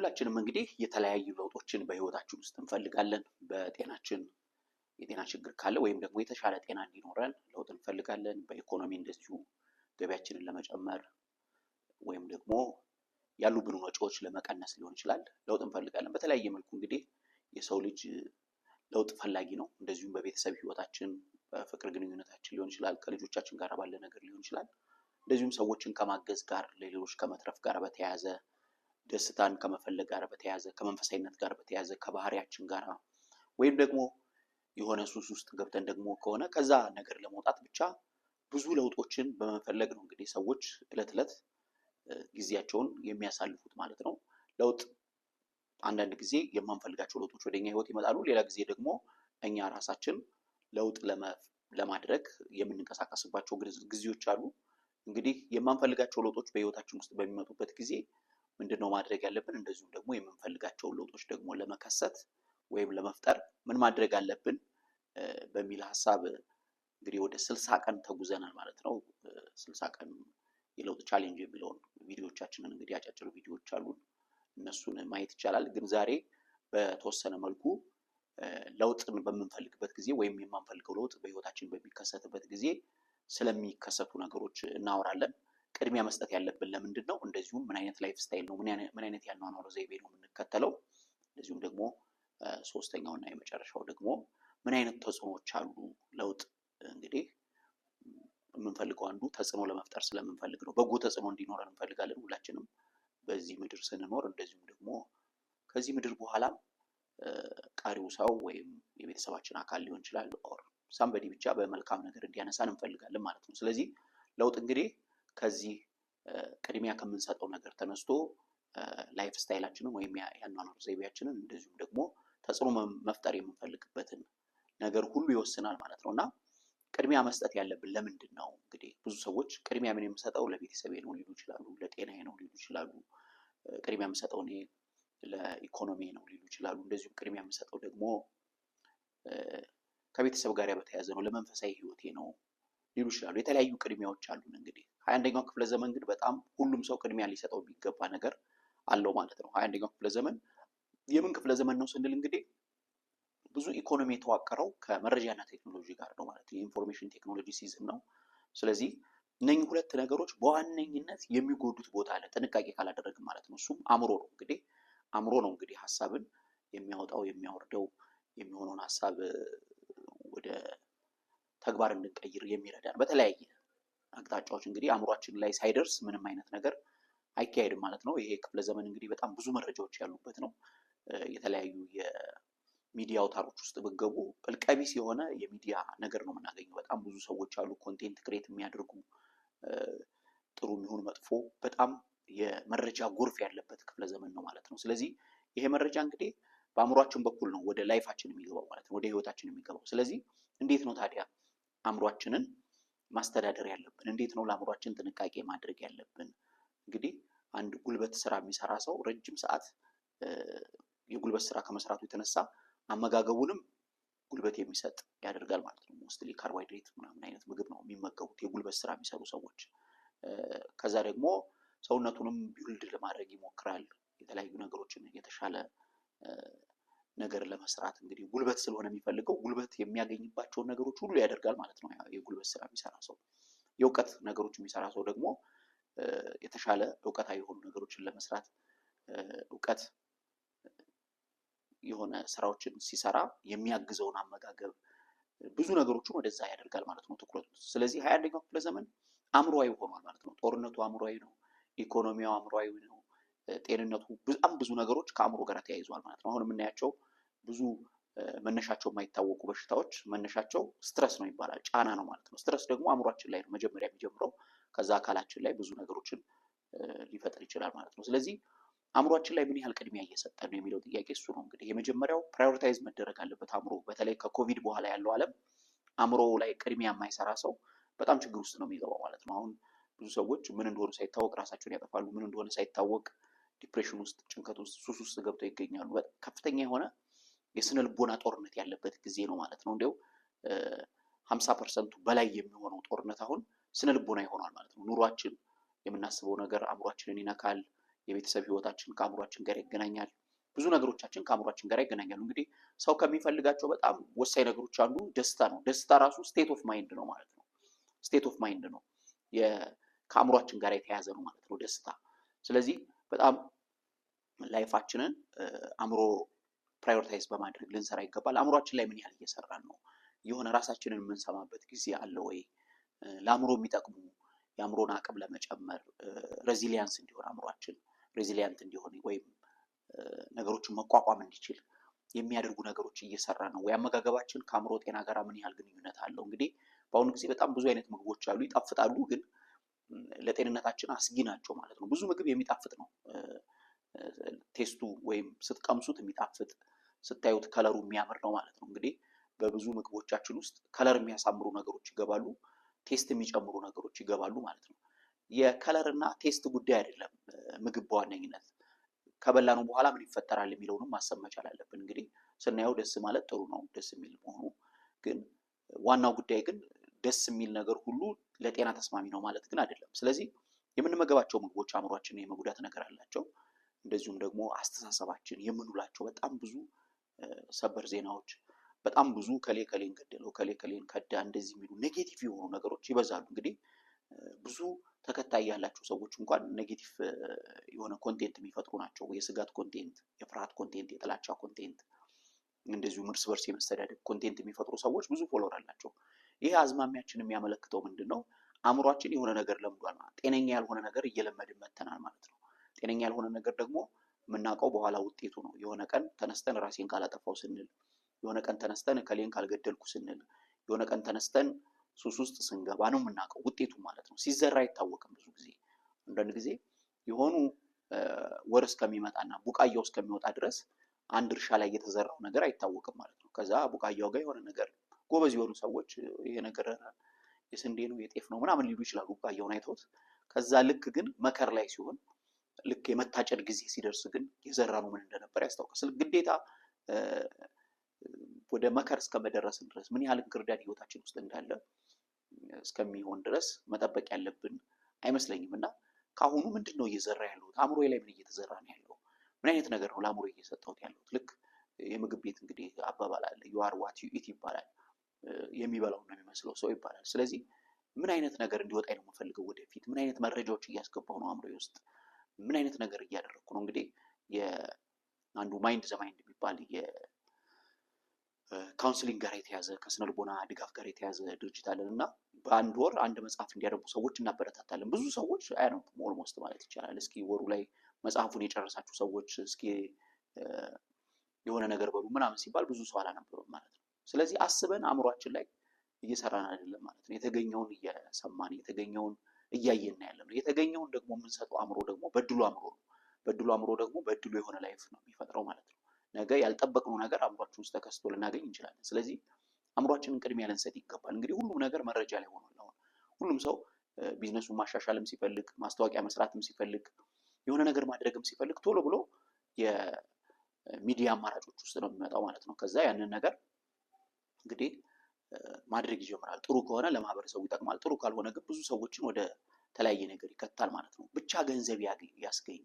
ሁላችንም እንግዲህ የተለያዩ ለውጦችን በህይወታችን ውስጥ እንፈልጋለን። በጤናችን የጤና ችግር ካለ ወይም ደግሞ የተሻለ ጤና እንዲኖረን ለውጥ እንፈልጋለን። በኢኮኖሚ እንደዚሁ ገቢያችንን ለመጨመር ወይም ደግሞ ያሉብን ወጪዎች ለመቀነስ ሊሆን ይችላል፣ ለውጥ እንፈልጋለን። በተለያየ መልኩ እንግዲህ የሰው ልጅ ለውጥ ፈላጊ ነው። እንደዚሁም በቤተሰብ ህይወታችን፣ በፍቅር ግንኙነታችን ሊሆን ይችላል፣ ከልጆቻችን ጋር ባለ ነገር ሊሆን ይችላል። እንደዚሁም ሰዎችን ከማገዝ ጋር፣ ለሌሎች ከመትረፍ ጋር በተያያዘ፣ ደስታን ከመፈለግ ጋር በተያያዘ፣ ከመንፈሳዊነት ጋር በተያያዘ፣ ከባህሪያችን ጋር ወይም ደግሞ የሆነ ሱስ ውስጥ ገብተን ደግሞ ከሆነ ከዛ ነገር ለመውጣት ብቻ ብዙ ለውጦችን በመፈለግ ነው እንግዲህ ሰዎች እለት እለት ጊዜያቸውን የሚያሳልፉት ማለት ነው። ለውጥ አንዳንድ ጊዜ የማንፈልጋቸው ለውጦች ወደኛ ህይወት ይመጣሉ። ሌላ ጊዜ ደግሞ እኛ ራሳችን ለውጥ ለማድረግ የምንንቀሳቀስባቸው ጊዜዎች አሉ። እንግዲህ የማንፈልጋቸው ለውጦች በህይወታችን ውስጥ በሚመጡበት ጊዜ ምንድን ነው ማድረግ ያለብን? እንደዚሁም ደግሞ የምንፈልጋቸውን ለውጦች ደግሞ ለመከሰት ወይም ለመፍጠር ምን ማድረግ አለብን በሚል ሀሳብ እንግዲህ ወደ 60 ቀን ተጉዘናል ማለት ነው። 60 ቀን የለውጥ challenge የሚለውን ቪዲዮቻችንን እንግዲህ አጫጭር ቪዲዮዎች አሉን፣ እነሱን ማየት ይቻላል። ግን ዛሬ በተወሰነ መልኩ ለውጥን በምንፈልግበት ጊዜ ወይም የማንፈልገው ለውጥ በህይወታችን በሚከሰትበት ጊዜ ስለሚከሰቱ ነገሮች እናወራለን። ቅድሚያ መስጠት ያለብን ለምንድን ነው? እንደዚሁም ምን አይነት lifestyle ነው፣ ምን አይነት ያኗኗር ዘይቤ ነው የምንከተለው? እንደዚሁም ደግሞ ሶስተኛው እና የመጨረሻው ደግሞ ምን አይነት ተጽዕኖዎች አሉ? ለውጥ እንግዲህ የምንፈልገው አንዱ ተጽዕኖ ለመፍጠር ስለምንፈልግ ነው። በጎ ተጽዕኖ እንዲኖረን እንፈልጋለን ሁላችንም በዚህ ምድር ስንኖር፣ እንደዚሁም ደግሞ ከዚህ ምድር በኋላም ቀሪው ሰው ወይም የቤተሰባችን አካል ሊሆን ይችላል or somebody ብቻ በመልካም ነገር እንዲያነሳን እንፈልጋለን ማለት ነው። ስለዚህ ለውጥ እንግዲህ ከዚህ ቅድሚያ ከምንሰጠው ነገር ተነስቶ lifestyle ኣችንን ወይም የአኗኗር ዘይቤያችንን እንደዚሁም ደግሞ ተጽዕኖ መፍጠር የምንፈልግበትን ነገር ሁሉ ይወስናል ማለት ነው። እና ቅድሚያ መስጠት ያለብን ለምንድን ነው? እንግዲህ ብዙ ሰዎች ቅድሚያ ምን የምሰጠው ለቤተሰቤ ነው ሊሉ ይችላሉ፣ ለጤናዬ ነው ሊሉ ይችላሉ፣ ቅድሚያ የምሰጠው እኔ ለኢኮኖሚ ነው ሊሉ ይችላሉ። እንደዚሁም ቅድሚያ የምሰጠው ደግሞ ከቤተሰብ ጋር በተያያዘ ነው፣ ለመንፈሳዊ ሕይወቴ ነው ሊሉ ይችላሉ። የተለያዩ ቅድሚያዎች አሉን። እንግዲህ 21ኛው ክፍለ ዘመን ግን በጣም ሁሉም ሰው ቅድሚያ ሊሰጠው የሚገባ ነገር አለው ማለት ነው። 21ኛው ክፍለ ዘመን የምን ክፍለ ዘመን ነው ስንል እንግዲህ ብዙ ኢኮኖሚ የተዋቀረው ከመረጃና ቴክኖሎጂ ጋር ነው ማለት ነው። የ information technology season ነው። ስለዚህ እነኚህ ሁለት ነገሮች በዋነኝነት የሚጎዱት ቦታ አለ ጥንቃቄ ካላደረግን ማለት ነው። እሱም አእምሮ ነው። እንግዲህ አእምሮ ነው እንግዲህ ሀሳብን የሚያወጣው፣ የሚያወርደው፣ የሚሆነውን ሀሳብ ወደ ተግባር እንድንቀይር የሚረዳን። በተለያየ አቅጣጫዎች እንግዲህ አእምሯችን ላይ ሳይደርስ ምንም አይነት ነገር አይካሄድም ማለት ነው። ይሄ ክፍለ ዘመን እንግዲህ በጣም ብዙ መረጃዎች ያሉበት ነው። የተለያዩ የሚዲያ አውታሮች ውስጥ ብትገቡ እልቀቢስ የሆነ የሚዲያ ነገር ነው የምናገኘው። በጣም ብዙ ሰዎች አሉ content create የሚያደርጉ፣ ጥሩ የሚሆን መጥፎ፣ በጣም የመረጃ ጎርፍ ያለበት ክፍለ ዘመን ነው ማለት ነው። ስለዚህ ይሄ መረጃ እንግዲህ በአእምሯችን በኩል ነው ወደ life ኣችን የሚገባው ማለት ነው፣ ወደ ህይወታችን የሚገባው። ስለዚህ እንዴት ነው ታዲያ አእምሯችንን ማስተዳደር ያለብን? እንዴት ነው ለአእምሯችን ጥንቃቄ ማድረግ ያለብን? እንግዲህ አንድ ጉልበት ስራ የሚሰራ ሰው ረጅም ሰዓት የጉልበት ስራ ከመስራቱ የተነሳ አመጋገቡንም ጉልበት የሚሰጥ ያደርጋል ማለት ነው። Mostly ካርቦሃይድሬት ምናምን አይነት ምግብ ነው የሚመገቡት የጉልበት ስራ የሚሰሩ ሰዎች። ከዛ ደግሞ ሰውነቱንም build ለማድረግ ይሞክራል። የተለያዩ ነገሮችን የተሻለ ነገር ለመስራት እንግዲህ ጉልበት ስለሆነ የሚፈልገው ጉልበት የሚያገኝባቸውን ነገሮች ሁሉ ያደርጋል ማለት ነው። የጉልበት ስራ የሚሰራ ሰው፣ የእውቀት ነገሮች የሚሰራ ሰው ደግሞ የተሻለ እውቀታዊ የሆኑ ነገሮችን ለመስራት እውቀት የሆነ ስራዎችን ሲሰራ የሚያግዘውን አመጋገብ፣ ብዙ ነገሮችን ወደዛ ያደርጋል ማለት ነው ትኩረቱ። ስለዚህ 21ኛው ክፍለ ዘመን አእምሯዊ ሆኗል ማለት ነው። ጦርነቱ አእምሯዊ ነው፣ ኢኮኖሚው አእምሯዊ ነው፣ ጤንነቱ፣ በጣም ብዙ ነገሮች ከአእምሮ ጋር ተያይዘዋል ማለት ነው። አሁን የምናያቸው ብዙ መነሻቸው የማይታወቁ በሽታዎች መነሻቸው stress ነው ይባላል፣ ጫና ነው ማለት ነው። Stress ደግሞ አእምሯችን ላይ ነው መጀመሪያ የሚጀምረው፣ ከዛ አካላችን ላይ ብዙ ነገሮችን ሊፈጥር ይችላል ማለት ነው። ስለዚህ አእምሯችን ላይ ምን ያህል ቅድሚያ እየሰጠን ነው የሚለው ጥያቄ እሱ ነው። እንግዲህ የመጀመሪያው prioritize መደረግ አለበት አእምሮ። በተለይ ከኮቪድ በኋላ ያለው ዓለም አእምሮ ላይ ቅድሚያ የማይሰራ ሰው በጣም ችግር ውስጥ ነው የሚገባው ማለት ነው። አሁን ብዙ ሰዎች ምን እንደሆኑ ሳይታወቅ ራሳቸውን ያጠፋሉ። ምን እንደሆነ ሳይታወቅ depression ውስጥ፣ ጭንቀት ውስጥ፣ ሱስ ውስጥ ገብተው ይገኛሉ። ከፍተኛ የሆነ የስነ ልቦና ጦርነት ያለበት ጊዜ ነው ማለት ነው። እንዲያው 50% ኡ በላይ የሚሆነው ጦርነት አሁን ስነ ልቦና ይሆናል ማለት ነው። ኑሯችን፣ የምናስበው ነገር አእምሯችንን ይነካል። የቤተሰብ ህይወታችን ከአእምሯችን ጋር ይገናኛል። ብዙ ነገሮቻችን ከአእምሯችን ጋር ይገናኛሉ። እንግዲህ ሰው ከሚፈልጋቸው በጣም ወሳኝ ነገሮች አንዱ ደስታ ነው። ደስታ ራሱ state of mind ነው ማለት ነው። State of mind ነው፣ ከአእምሯችን ጋር የተያያዘ ነው ማለት ነው ደስታ። ስለዚህ በጣም life ኣችንን አእምሮ prioritize በማድረግ ልንሰራ ይገባል። አእምሯችን ላይ ምን ያህል እየሰራን ነው? የሆነ ራሳችንን የምንሰማበት ጊዜ አለ ወይ? ለአእምሮ የሚጠቅሙ፣ የአእምሮን አቅም ለመጨመር፣ resilience እንዲሆን፣ አእምሯችን resilient እንዲሆን ወይም ነገሮችን መቋቋም እንዲችል የሚያደርጉ ነገሮች እየሰራ ነው ወይ? አመጋገባችን ከአእምሮ ጤና ጋር ምን ያህል ግንኙነት አለው? እንግዲህ በአሁኑ ጊዜ በጣም ብዙ አይነት ምግቦች አሉ፣ ይጣፍጣሉ፣ ግን ለጤንነታችን አስጊ ናቸው ማለት ነው። ብዙ ምግብ የሚጣፍጥ ነው። Taste ኡ ወይም ስትቀምሱት የሚጣፍጥ፣ ስታዩት color ኡ የሚያምር ነው ማለት ነው። እንግዲህ በብዙ ምግቦቻችን ውስጥ color የሚያሳምሩ ነገሮች ይገባሉ፣ taste የሚጨምሩ ነገሮች ይገባሉ ማለት ነው። የ color እና taste ጉዳይ አይደለም። ምግብ በዋነኝነት ከበላነው በኋላ ምን ይፈጠራል የሚለውንም ማሰብ መቻል አለብን። እንግዲህ ስናየው ደስ ማለት ጥሩ ነው፣ ደስ የሚል መሆኑ ግን፣ ዋናው ጉዳይ ግን ደስ የሚል ነገር ሁሉ ለጤና ተስማሚ ነው ማለት ግን አይደለም። ስለዚህ የምንመገባቸው ምግቦች አእምሯችንን የመጉዳት ነገር አላቸው። እንደዚሁም ደግሞ አስተሳሰባችን፣ የምንውላቸው በጣም ብዙ ሰበር ዜናዎች፣ በጣም ብዙ እከሌ እከሌን ገደለው፣ እከሌ እከሌን ከዳ፣ እንደዚህ የሚሉ negative የሆኑ ነገሮች ይበዛሉ። እንግዲህ ብዙ ተከታይ ያላቸው ሰዎች እንኳን negative የሆነ content የሚፈጥሩ ናቸው። የስጋት content፣ የፍርሃት content፣ የጥላቻ content፣ እንደዚሁም እርስ በርስ የመሰዳደብ content የሚፈጥሩ ሰዎች ብዙ follower አላቸው። ይህ አዝማሚያችን የሚያመለክተው ምንድን ነው? አእምሯችን የሆነ ነገር ለምዷል ማለት፣ ጤነኛ ያልሆነ ነገር እየለመድን መተናል ማለት ነው። ጤነኛ ያልሆነ ነገር ደግሞ የምናውቀው በኋላ ውጤቱ ነው። የሆነ ቀን ተነስተን ራሴን ካላጠፋው ስንል፣ የሆነ ቀን ተነስተን እከሌን ካልገደልኩ ስንል፣ የሆነ ቀን ተነስተን ሱስ ውስጥ ስንገባ ነው የምናውቀው ውጤቱ ማለት ነው። ሲዘራ አይታወቅም። ብዙ ጊዜ፣ አንዳንድ ጊዜ የሆኑ ወር እስከሚመጣና ቡቃያው እስከሚወጣ ድረስ አንድ እርሻ ላይ የተዘራው ነገር አይታወቅም ማለት ነው። ከዛ ቡቃያው ጋር የሆነ ነገር፣ ጎበዝ የሆኑ ሰዎች ይሄ ነገር የስንዴ ነው፣ የጤፍ ነው ምናምን ሊሉ ይችላሉ ቡቃያውን አይተውት። ከዛ ልክ ግን መከር ላይ ሲሆን፣ ልክ የመታጨድ ጊዜ ሲደርስ ግን የዘራነው ምን እንደነበር ያስታውቃል። ግዴታ ወደ መከር እስከመደረስን ድረስ፣ ምን ያህል እንክርዳድ ህይወታችን ውስጥ እንዳለ እስከሚሆን ድረስ መጠበቅ ያለብን አይመስለኝም። እና ከአሁኑ ምንድን ነው እየዘራ ያለሁት? አእምሮዬ ላይ ምን እየተዘራ ነው ያለው? ምን አይነት ነገር ነው ለአእምሮ እየሰጠሁት ያለሁት? ልክ የምግብ ቤት እንግዲህ አባባል አለ፣ "You are what you eat" ይባላል። የሚበላው ነው የሚመስለው ሰው ይባላል። ስለዚህ ምን አይነት ነገር እንዲወጣኝ ነው የምፈልገው ወደፊት? ምን አይነት መረጃዎች እያስገባሁ ነው አእምሮዬ ውስጥ? ምን አይነት ነገር እያደረግኩ ነው? እንግዲህ የአንዱ Mind the Mind የሚባል counseling ጋር የተያዘ፣ ከስነ ልቦና ድጋፍ ጋር የተያዘ ድርጅት አለን እና በአንድ ወር አንድ መጽሐፍ እንዲያነቡ ሰዎች እናበረታታለን። ብዙ ሰዎች አያነቡም almost ማለት ይቻላል። እስኪ ወሩ ላይ መጽሐፉን የጨረሳችሁ ሰዎች እስኪ የሆነ ነገር በሉ ምናምን ሲባል ብዙ ሰው አላነበበም ማለት ነው። ስለዚህ አስበን አእምሯችን ላይ እየሰራን አይደለም ማለት ነው። የተገኘውን እየሰማን፣ የተገኘውን እያየን ያለ ነው። የተገኘውን ደግሞ የምንሰጠው አእምሮ ደግሞ በድሉ አእምሮ ነው። በድሉ አእምሮ ደግሞ በድሉ የሆነ life ነው የሚፈጥረው ማለት ነው። ነገ ያልጠበቅነው ነገር አእምሯችን ውስጥ ተከስቶ ልናገኝ እንችላለን። ስለዚህ አእምሯችንን ቅድሚያ ልንሰጥ ይገባል። እንግዲህ ሁሉም ነገር መረጃ ላይ ሆኗል። አሁን ሁሉም ሰው ቢዝነሱን ማሻሻልም ሲፈልግ፣ ማስታወቂያ መስራትም ሲፈልግ፣ የሆነ ነገር ማድረግም ሲፈልግ ቶሎ ብሎ የሚዲያ አማራጮች ውስጥ ነው የሚመጣው ማለት ነው። ከዛ ያንን ነገር እንግዲህ ማድረግ ይጀምራል። ጥሩ ከሆነ ለማህበረሰቡ ይጠቅማል። ጥሩ ካልሆነ ግን ብዙ ሰዎችን ወደ ተለያየ ነገር ይከታል ማለት ነው። ብቻ ገንዘብ ያስገኝ፣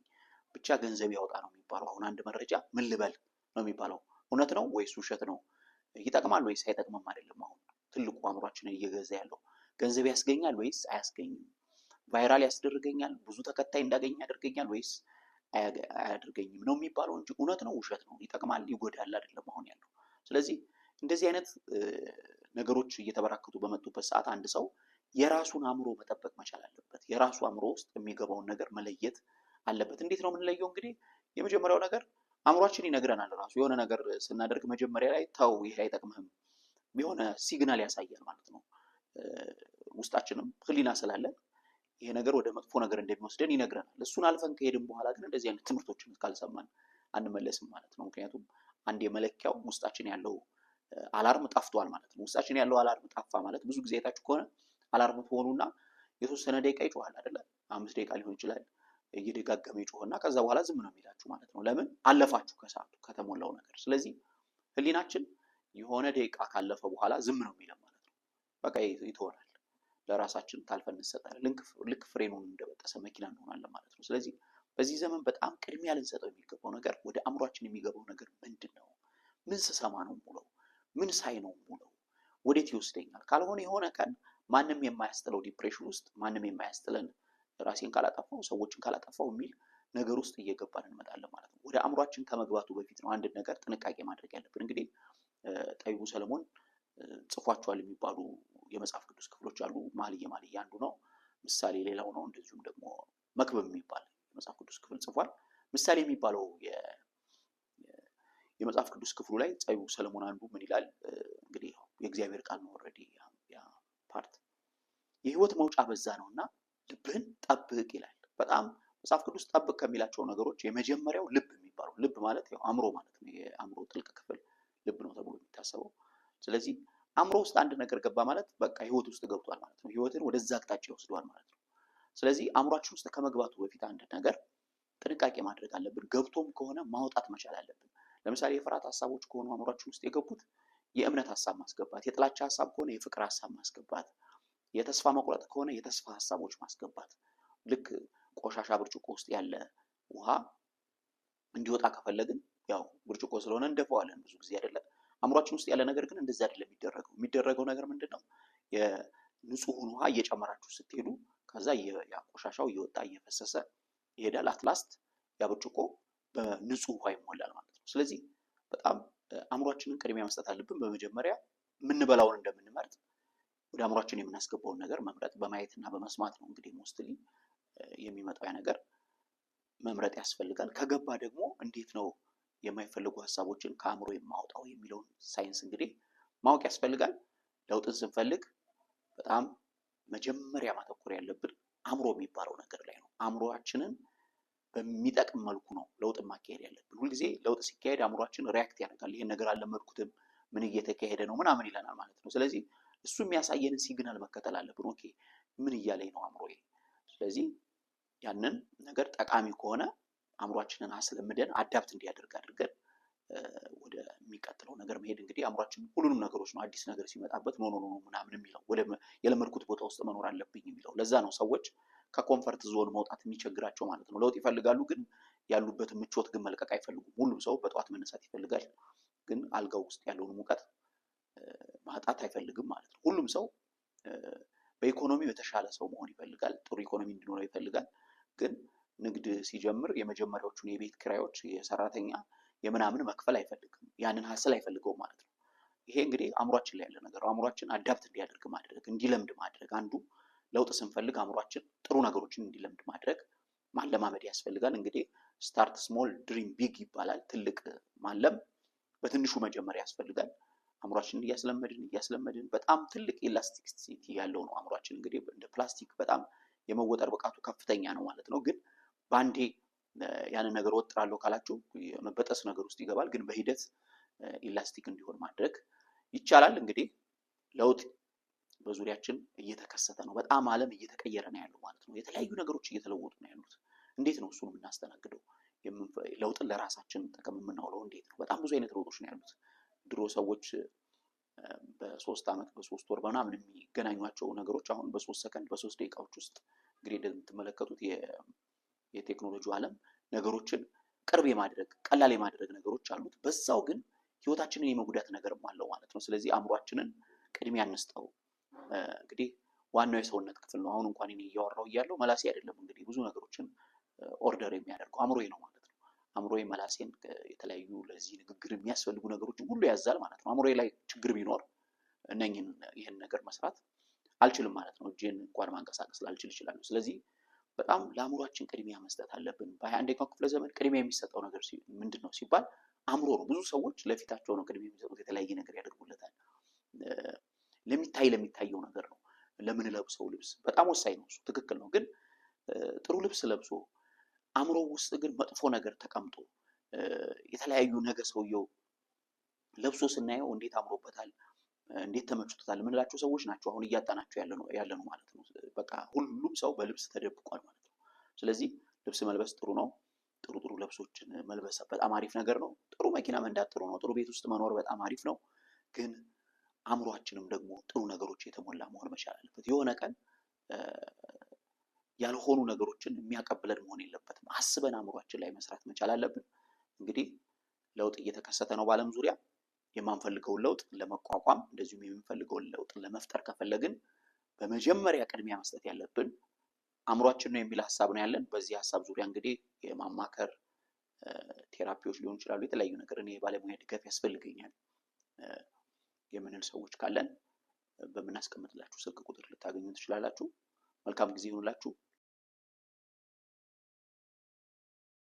ብቻ ገንዘብ ያወጣ ነው የሚባለው። አሁን አንድ መረጃ ምን ልበል ነው የሚባለው። እውነት ነው ወይስ ውሸት ነው? ይጠቅማል ወይስ አይጠቅምም አይደለም። አሁን ትልቁ አእምሯችንን እየገዛ ያለው ገንዘብ ያስገኛል ወይስ አያስገኝም? Viral ያስደርገኛል፣ ብዙ ተከታይ እንዳገኝ ያደርገኛል ወይስ አያደርገኝም ነው የሚባለው እንጂ እውነት ነው፣ ውሸት ነው፣ ይጠቅማል፣ ይጎዳል አይደለም አሁን ያለው። ስለዚህ እንደዚህ አይነት ነገሮች እየተበራከቱ በመጡበት ሰዓት አንድ ሰው የራሱን አእምሮ መጠበቅ መቻል አለበት። የራሱ አእምሮ ውስጥ የሚገባውን ነገር መለየት አለበት። እንዴት ነው የምንለየው? እንግዲህ የመጀመሪያው ነገር አእምሯችን ይነግረናል። ራሱ የሆነ ነገር ስናደርግ መጀመሪያ ላይ ተው፣ ይሄ አይጠቅምህም፣ የሆነ signal ያሳያል ማለት ነው። ውስጣችንም ሕሊና ስላለን ይሄ ነገር ወደ መጥፎ ነገር እንደሚወስደን ይነግረናል። እሱን አልፈን ከሄድን በኋላ ግን እንደዚህ አይነት ትምህርቶችን ካልሰማን አንመለስም ማለት ነው። ምክንያቱም አንድ የመለኪያው ውስጣችን ያለው alarm ጠፍቷል ማለት ነው። ውስጣችን ያለው alarm ጠፋ ማለት ብዙ ጊዜ አይታችሁ ከሆነ alarm ትሆኑና የተወሰነ ደቂቃ ይጮሃል አይደለ? 5 ደቂቃ ሊሆን ይችላል፣ እየደጋገመ ይጮህና ከዛ በኋላ ዝም ነው የሚላችሁ ማለት ነው። ለምን? አለፋችሁ ከሰዓቱ፣ ከተሞላው ነገር። ስለዚህ ህሊናችን የሆነ ደቂቃ ካለፈ በኋላ ዝም ነው የሚለው ማለት ነው። በቃ ይተወናል። ለራሳችን ታልፈን እንሰጣለን። ልክ ፍሬኑን እንደበጠሰ መኪና እንሆናለን ማለት ነው። ስለዚህ በዚህ ዘመን በጣም ቅድሚያ ልንሰጠው የሚገባው ነገር ወደ አእምሯችን የሚገባው ነገር ምንድን ነው? ምን ስሰማ ነው የምውለው? ምን ሳይ ነው የምውለው? ወዴት ይወስደኛል? ካልሆነ የሆነ ቀን ማንም የማያስጥለው depression ውስጥ፣ ማንም የማያስጥለን ራሴን ካላጠፋው፣ ሰዎችን ካላጠፋው የሚል ነገር ውስጥ እየገባን እንመጣለን ማለት ነው። ወደ አእምሯችን ከመግባቱ በፊት ነው አንድ ነገር ጥንቃቄ ማድረግ ያለብን። እንግዲህ ጠቢቡ ሰለሞን ጽፏቸዋል የሚባሉ የመጽሐፍ ቅዱስ ክፍሎች አሉ። መኃልየ መኃልይ አንዱ ነው። ምሳሌ ሌላው ነው። እንደዚሁም ደግሞ መክብብ የሚባል የመጽሐፍ ቅዱስ ክፍል ጽፏል። ምሳሌ የሚባለው የመጽሐፍ ቅዱስ ክፍሉ ላይ ጠቢቡ ሰለሞን አንዱ ምን ይላል? እንግዲህ የእግዚአብሔር ቃል ነው already ያ part። የህይወት መውጫ በዛ ነው እና ልብህን ጠብቅ ይላል። በጣም መጽሐፍ ቅዱስ ጠብቅ ከሚላቸው ነገሮች የመጀመሪያው ልብ የሚባለው፣ ልብ ማለት ያው አእምሮ ማለት ነው። የአእምሮ ጥልቅ ክፍል ልብ ነው ተብሎ የሚታሰበው። ስለዚህ አእምሮ ውስጥ አንድ ነገር ገባ ማለት በቃ ህይወት ውስጥ ገብቷል ማለት ነው። ህይወትን ወደዛ አቅጣጫ ይወስደዋል ማለት ነው። ስለዚህ አእምሯችን ውስጥ ከመግባቱ በፊት አንድ ነገር ጥንቃቄ ማድረግ አለብን። ገብቶም ከሆነ ማውጣት መቻል አለብን። ለምሳሌ የፍርሃት ሀሳቦች ከሆኑ አእምሯችን ውስጥ የገቡት የእምነት ሀሳብ ማስገባት፣ የጥላቻ ሀሳብ ከሆነ የፍቅር ሀሳብ ማስገባት፣ የተስፋ መቁረጥ ከሆነ የተስፋ ሀሳቦች ማስገባት። ልክ ቆሻሻ ብርጭቆ ውስጥ ያለ ውሃ እንዲወጣ ከፈለግን ያው ብርጭቆ ስለሆነ እንደፈዋለን ብዙ ጊዜ አይደለም። አእምሯችን ውስጥ ያለ ነገር ግን እንደዛ አይደለም የሚደረገው። የሚደረገው ነገር ምንድን ነው? የንጹሑን ውሃ እየጨመራችሁ ስትሄዱ ከዛ ያ ቆሻሻው እየወጣ እየፈሰሰ ይሄዳል። At last ያ ብርጭቆ በንጹህ ውሃ ይሞላል ማለት ነው። ስለዚህ በጣም አእምሯችንን ቅድሚያ መስጠት አለብን። በመጀመሪያ የምንበላውን እንደምንመርጥ ወደ አእምሯችን የምናስገባውን ነገር መምረጥ በማየትና በመስማት ነው። እንግዲህ mostly የሚመጣው ያ ነገር መምረጥ ያስፈልጋል። ከገባ ደግሞ እንዴት ነው የማይፈልጉ ሀሳቦችን ከአእምሮ የማውጣው የሚለውን ሳይንስ እንግዲህ ማወቅ ያስፈልጋል። ለውጥን ስንፈልግ በጣም መጀመሪያ ማተኮር ያለብን አእምሮ የሚባለው ነገር ላይ ነው። አእምሮአችንን በሚጠቅም መልኩ ነው ለውጥ ማካሄድ ያለብን። ሁልጊዜ ለውጥ ሲካሄድ አእምሯችን react ያደርጋል። ይሄን ነገር አልለመድኩትም፣ ምን እየተካሄደ ነው ምናምን ይለናል ማለት ነው። ስለዚህ እሱ የሚያሳየንን signal መከተል አለብን። Okay፣ ምን እያለኝ ነው አእምሮዬ? ስለዚህ ያንን ነገር ጠቃሚ ከሆነ አእምሯችንን አስለምደን adapt እንዲያደርግ አድርገን ወደሚቀጥለው ነገር መሄድ። እንግዲህ አእምሯችን ሁሉንም ነገሮች ነው አዲስ ነገር ሲመጣበት no, no, no ምናምን የሚለው፣ ወደ የለመድኩት ቦታ ውስጥ መኖር አለብኝ የሚለው። ለዛ ነው ሰዎች ከ comfort zone መውጣት የሚቸግራቸው ማለት ነው። ለውጥ ይፈልጋሉ፣ ግን ያሉበትን ምቾት ግን መልቀቅ አይፈልጉም። ሁሉም ሰው በጠዋት መነሳት ይፈልጋል፣ ግን አልጋው ውስጥ ያለውን ሙቀት ማጣት አይፈልግም ማለት ነው። ሁሉም ሰው በኢኮኖሚው የተሻለ ሰው መሆን ይፈልጋል፣ ጥሩ ኢኮኖሚ እንዲኖረው ይፈልጋል። ግን ንግድ ሲጀምር የመጀመሪያዎቹን የቤት ኪራዮች፣ የሰራተኛ፣ የምናምን መክፈል አይፈልግም። ያንን hassle አይፈልገውም ማለት ነው። ይሄ እንግዲህ አእምሯችን ላይ ያለ ነገር ነው። አእምሯችን adapt እንዲያደርግ ማድረግ፣ እንዲለምድ ማድረግ፣ አንዱ ለውጥ ስንፈልግ አእምሯችን ጥሩ ነገሮችን እንዲለምድ ማድረግ፣ ማለማመድ ያስፈልጋል። እንግዲህ start small, dream big ይባላል። ትልቅ ማለም በትንሹ መጀመር ያስፈልጋል። አእምሯችንን እያስለመድን እያስለመድን፣ በጣም ትልቅ elasticity ያለው ነው አእምሯችን። እንግዲህ እንደ ፕላስቲክ በጣም የመወጠር ብቃቱ ከፍተኛ ነው ማለት ነው። ግን በአንዴ ያንን ነገር ወጥራለሁ ካላችሁ የመበጠስ ነገር ውስጥ ይገባል። ግን በሂደት elastic እንዲሆን ማድረግ ይቻላል። እንግዲህ ለውጥ በዙሪያችን እየተከሰተ ነው። በጣም ዓለም እየተቀየረ ነው ያለው ማለት ነው። የተለያዩ ነገሮች እየተለወጡ ነው ያሉት። እንዴት ነው እሱን የምናስተናግደው? ለውጥን ለራሳችን ጥቅም የምናውለው እንዴት ነው? በጣም ብዙ አይነት ለውጦች ነው ያሉት። ድሮ ሰዎች በ3 ዓመት፣ በ3 ወር ምናምን የሚገናኟቸው ነገሮች አሁን በ3 ሰከንድ፣ በ3 ደቂቃዎች ውስጥ፣ እንግዲህ እንደምትመለከቱት የቴክኖሎጂ ዓለም ነገሮችን ቅርብ የማድረግ፣ ቀላል የማድረግ ነገሮች አሉት። በዛው ግን ህይወታችንን የመጉዳት ነገርም አለው ማለት ነው። ስለዚህ አእምሯችንን ቅድሚያ እንስጠው። እንግዲህ ዋናው የሰውነት ክፍል ነው። አሁን እንኳን እኔ እያወራሁ እያለሁ መላሴ አይደለም እንግዲህ ብዙ ነገሮችን order የሚያደርገው፣ አእምሮዬ ነው ማለት ነው። አእምሮዬ መላሴን የተለያዩ ለዚህ ንግግር የሚያስፈልጉ ነገሮችን ሁሉ ያዛል ማለት ነው። አእምሮዬ ላይ ችግር ቢኖር እነኝን ይህን ነገር መስራት አልችልም ማለት ነው። እጄን እንኳን ማንቀሳቀስ ላልችል እችላለሁ። ስለዚህ በጣም ለአእምሯችን ቅድሚያ መስጠት አለብን። በ21ኛው ክፍለ ዘመን ቅድሚያ የሚሰጠው ነገር ምንድን ነው ሲባል አእምሮ ነው። ብዙ ሰዎች ለፊታቸው ነው ቅድሚያ የሚሰጡት፣ የተለያየ ነገር ያደርጉለታል። ለሚታየው ነገር ነው። ለምንለብሰው ልብስ በጣም ወሳኝ ነው፣ እሱ ትክክል ነው። ግን ጥሩ ልብስ ለብሶ አእምሮ ውስጥ ግን መጥፎ ነገር ተቀምጦ የተለያዩ ነገር ሰውየው ለብሶ ስናየው እንዴት አምሮበታል፣ እንዴት ተመችቶታል የምንላቸው ሰዎች ናቸው አሁን እያጣናቸው ያለ ነው ማለት ነው። በቃ ሁሉም ሰው በልብስ ተደብቋል ማለት ነው። ስለዚህ ልብስ መልበስ ጥሩ ነው። ጥሩ ጥሩ ልብሶችን መልበስ በጣም አሪፍ ነገር ነው። ጥሩ መኪና መንዳት ጥሩ ነው። ጥሩ ቤት ውስጥ መኖር በጣም አሪፍ ነው። ግን አእምሯችንም ደግሞ ጥሩ ነገሮች የተሞላ መሆን መቻል አለበት። የሆነ ቀን ያልሆኑ ነገሮችን የሚያቀብለን መሆን የለበትም። አስበን አእምሯችን ላይ መስራት መቻል አለብን። እንግዲህ ለውጥ እየተከሰተ ነው በዓለም ዙሪያ። የማንፈልገውን ለውጥ ለመቋቋም እንደዚሁም የምንፈልገውን ለውጥ ለመፍጠር ከፈለግን በመጀመሪያ ቅድሚያ መስጠት ያለብን አእምሯችን ነው የሚል ሀሳብ ነው ያለን። በዚህ ሀሳብ ዙሪያ እንግዲህ የማማከር therapy ዎች ሊሆኑ ይችላሉ። የተለያዩ ነገር እኔ የባለሙያ ድጋፍ ያስፈልገኛል የምንል ሰዎች ካለን በምናስቀምጥላችሁ ስልክ ቁጥር ልታገኙ ትችላላችሁ። መልካም ጊዜ ይሁንላችሁ።